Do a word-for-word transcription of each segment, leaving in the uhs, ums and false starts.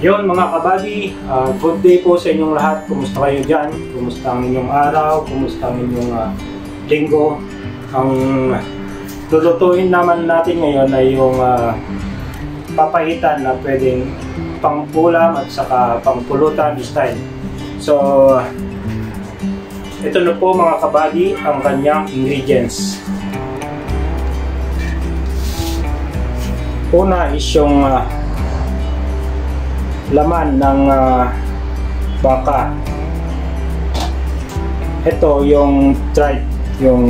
Yon, mga kabady, ah, good day po sa inyong lahat. Kumusta kayo dyan? Kumusta ang inyong araw? Kumusta ang inyong, ah, linggo? Ang lulutuin naman natin ngayon ay yung, ah, papahitan na pwedeng pang-ulam at saka pang-pulutan style. So, ito na po, mga kabady, ang kanyang ingredients. Una is yung, ah, laman ng, ah, baka. Ito yung tripe, yung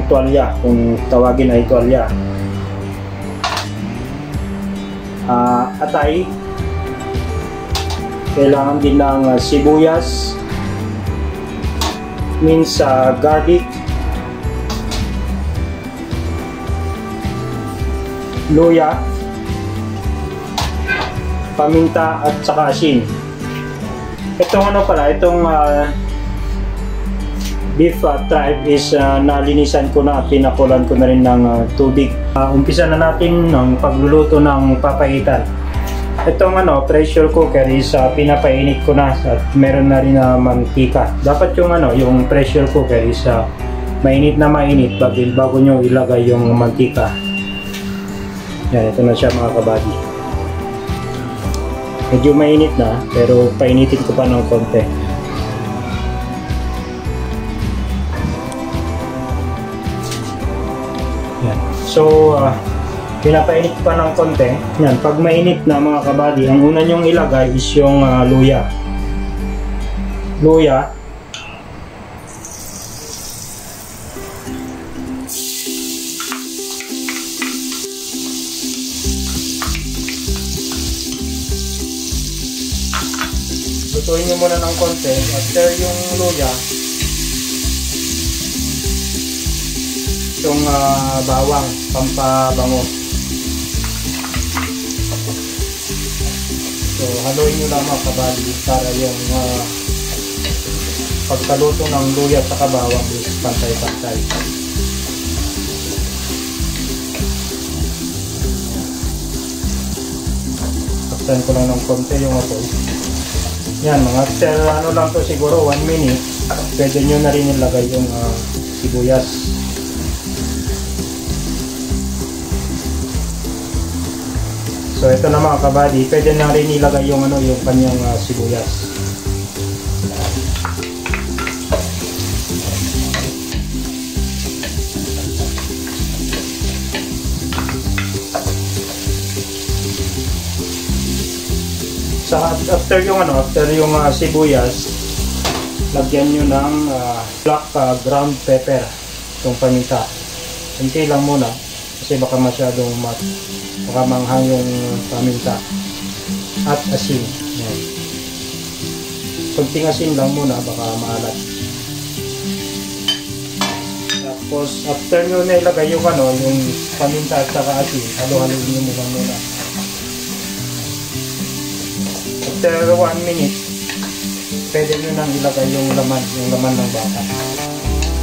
tuwalya, kung tawagin ay tuwalya. Ah, atay. Kailangan din ng, ah, sibuyas, minced, ah, garlic, luya, paminta, at saka asin. Itong ano pala, itong, ah, beef, ah, tripe is, ah, nalinisan ko na, pinakulan ko na rin ng, ah, tubig. Ah, umpisa na natin ang pagluluto ng papahitan. Itong ano, pressure cooker is, ah, pinapainit ko na at meron na rin na mantika. Dapat yung ano, yung pressure cooker is, ah, mainit na mainit bago, bago nyo ilagay yung mantika. Yan, ito na siya, mga kabady. Medyo mainit na, pero painitin ko pa ng konti. Yan. So, ah, pinapainit ko pa ng konti. Yan, pag mainit na, mga kabady, ang una nyong ilagay is yung, ah, luya. Luya. Lutuin nyo muna ng konti. After yung luya, yung, ah, bawang, pampabango. So, haluin nyo lang, mga kabady, para yung, ah, pagkaluto ng luya sa bawang is pantay-pantay. Takpan ko lang ng konti yung apoy. Yan, mga after ano lang to, siguro one minute, pwede nyo na rin ilagay yung, ah, sibuyas. So, ito na, mga kabady, pwede na rin ilagay yung ano, yung kanyang, ah, sibuyas. Sa, after yung ano, after yung, ah, sibuyas, lagyan nyo ng, ah, black, ah, ground pepper, yung paminta. Konti lang muna. Kasi baka masyadong mat-, baka manghang yung paminta. At asin. Yan. Konting asin lang muna, baka maalat. Tapos, after nyo na ilagay yung ano, yung paminta at saka asin, halo-haloin nyo muna muna. After one minute, pwede nyo nang ilagay yung laman, yung laman ng baka.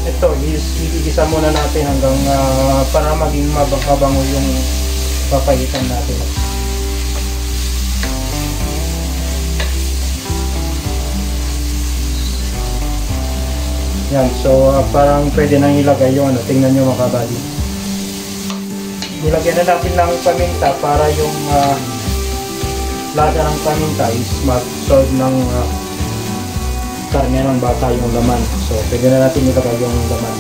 Ito is igigisa muna natin hanggang, ah, para maging mabang-, mabango yung papahitan natin. Yan, so, ah, parang pwede nang ilagay yung ano, tingnan nyo, mga kabady. Nilagyan na natin ng paminta para yung, ah, lasa ng paminta is mag-solve ng, ah, karne ng baka yung laman. So, pwede na natin ilagay yung laman.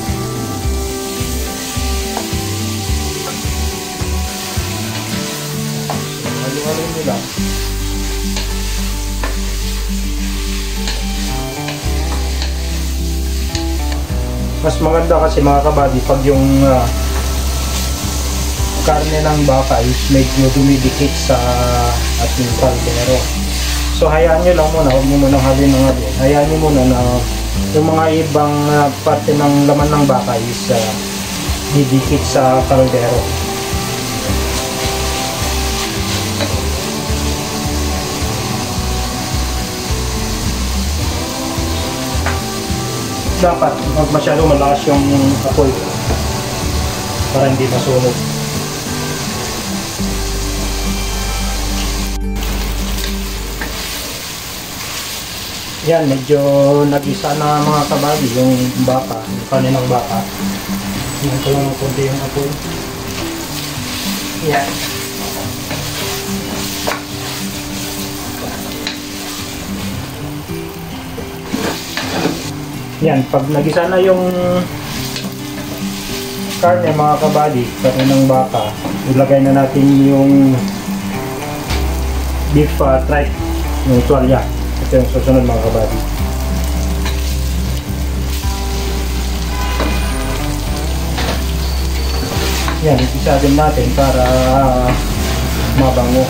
Halo-halo nyo lang. Mas maganda kasi, mga kabady, pag yung, ah, karne ng baka is medyo dumidikit sa ating kaldero. So, hayaan nyo lang muna, huwag nyo muna halin ng halin. Hayaan nyo muna na yung mga ibang, ah, parte ng laman ng baka is, ah, didikit sa kaldero. Dapat, huwag masyado malakas yung apoy para hindi masunog. Yan, medyo nagisa na, mga kabady, yung baka, yung karne ng baka. Yan ko lang ng konti yung apoy. Yan. Yan, pag nagisa na yung karne, mga kabady, karne ng baka, ilagay na natin yung beef, ah, tripe, yung tuwalya. Ito yung susunod, mga kabady. Yan, igisa din natin para mabango.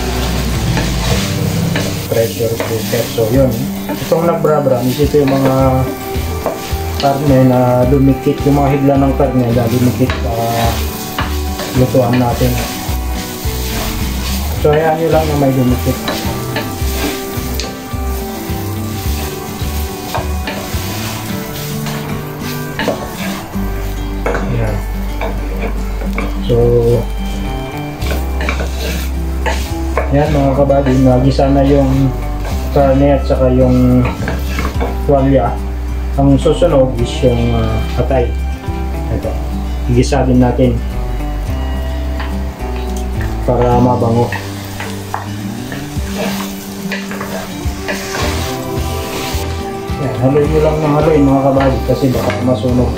Pressure cooker. So, yun. Itong nagbra-brown is ito yung mga karne na dumikit, yung mga hibla ng karne na dumikit sa lutuan natin. So, hayaan nyo lang na may dumikit. Yan. So, yan, mga kabady, nagisa na yung karne at saka yung tuwalya. Ang susunod is yung, ah, atay. Ito. Igisa din natin para mabango. Yan, haluin nyo lang ng haluin, mga kabady, kasi baka masunog.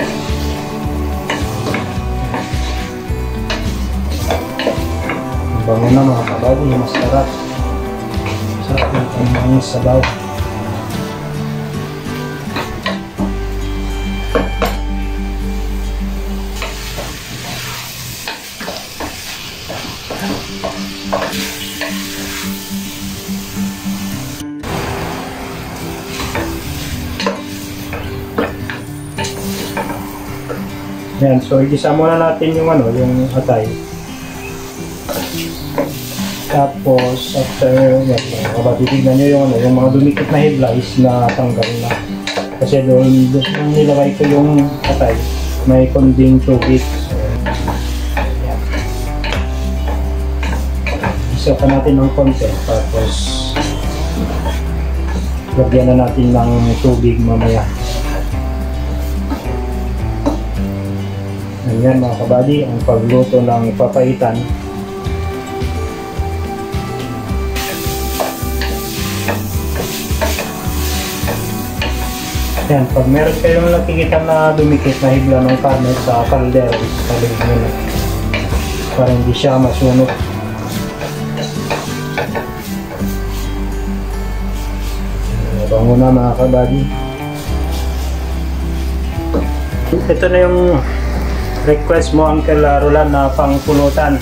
Bango na, mga kabady, masarap. Sarap ng pamangis sabaw. Yan, so igisa muna natin yung ano, yung atay. Tapos, after yan, mga kabady, tignan nyo yung, ano, yung mga dumikit na hibla is natanggal na. Kasi doon, doon nung nilagay ko yung atay, may konding tubig. So, yan. Isa pa natin ng konti. Tapos, lagyan na natin ng tubig mamaya. Ganyan, mga kabady, ang pagluto ng papaitan. Yan, pag meron kayong nakikita na dumikit na hibla ng karne sa kaldero, sabihin nyo na para hindi siya masunog. Bango na, mga kabady. Ito na yung request mo, Uncle, ah, Roland, na pangpulutan.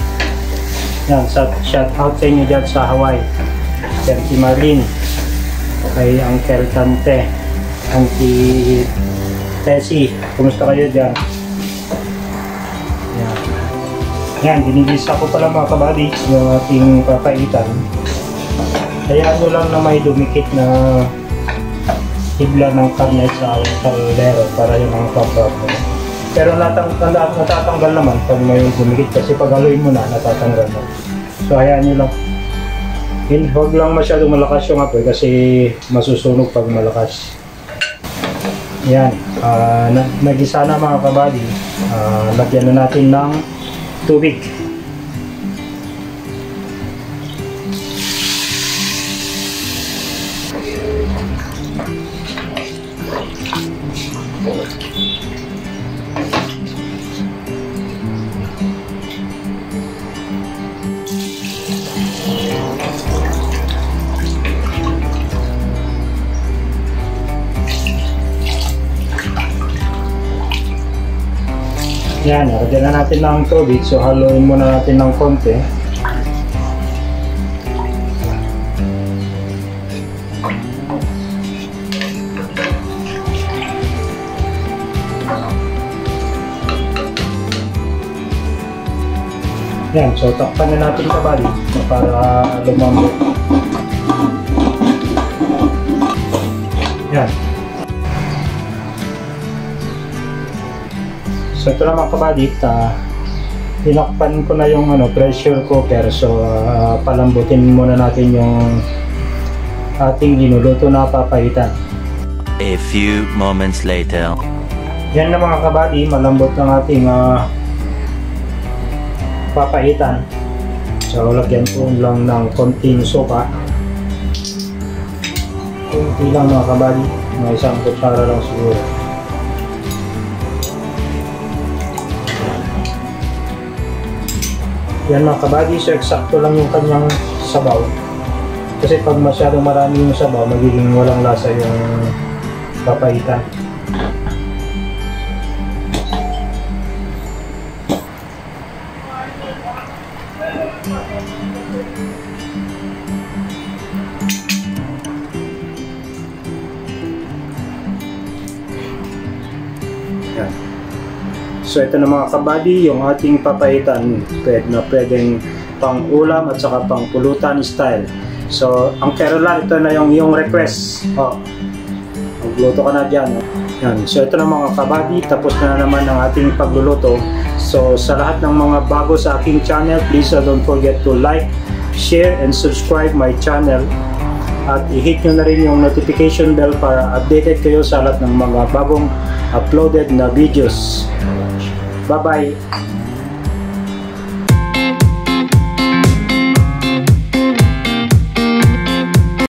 Yan, sa, shout out sa inyo dyan sa Hawaii. Yan si Marlene, kay Uncle Tante, Auntie Tessie. Kumusta kayo dyan? Yan. Yan, ginigisa ko pala, mga kabady, yung ating papaitan. Hayaan nyo lang na may dumikit na hibla ng karne sa kaldero para yung mga pagbabaw. Pero natang-, nata-, natatanggal naman pag may dumikit kasi pag haluin mo na, natatanggal na. So, hayaan nyo lang. Hin-, huwag lang masyadong malakas yung apoy kasi masusunog pag malakas. Yan. Ah, na-, nagisa na, mga kabady. Ah, lagyan na natin ng tubig. Yan, lagyan na natin ng tubig. So, haluin muna natin ng konti. Yan, so takpan na natin, kabady, para lumambot. Yan. So, ito na, mga kabady, ah, tinakpan ko na yung, ano, pressure cooker. So, ah, palambutin muna natin yung ating linuluto na papaitan. A few moments later. Yan na mga kabady, malambot ng ating ah, papaitan. So, lagyan ko lang ng konting suka. Konti lang mga kabady, mga isang kutsara lang siguro. Yan mga kabady, so eksakto lang yung kanyang sabaw. Kasi pag masyadong marami yung sabaw, magiging walang lasa yung papaitan. Yan. So ito na mga kabady, yung ating papaitan, pwede na pwedeng pang ulam at saka pang pulutan style. So ang Carola, ito na yung yung request. Oh. Magluto ka na dyan. Oh. Yan. So ito na mga kabady, tapos na naman ang ating pagluluto. So sa lahat ng mga bago sa aking channel, please uh, don't forget to like, share, and subscribe my channel. At i-hit nyo na rin yung notification bell para updated kayo sa lahat ng mga bagong uploaded na videos. Bye-bye!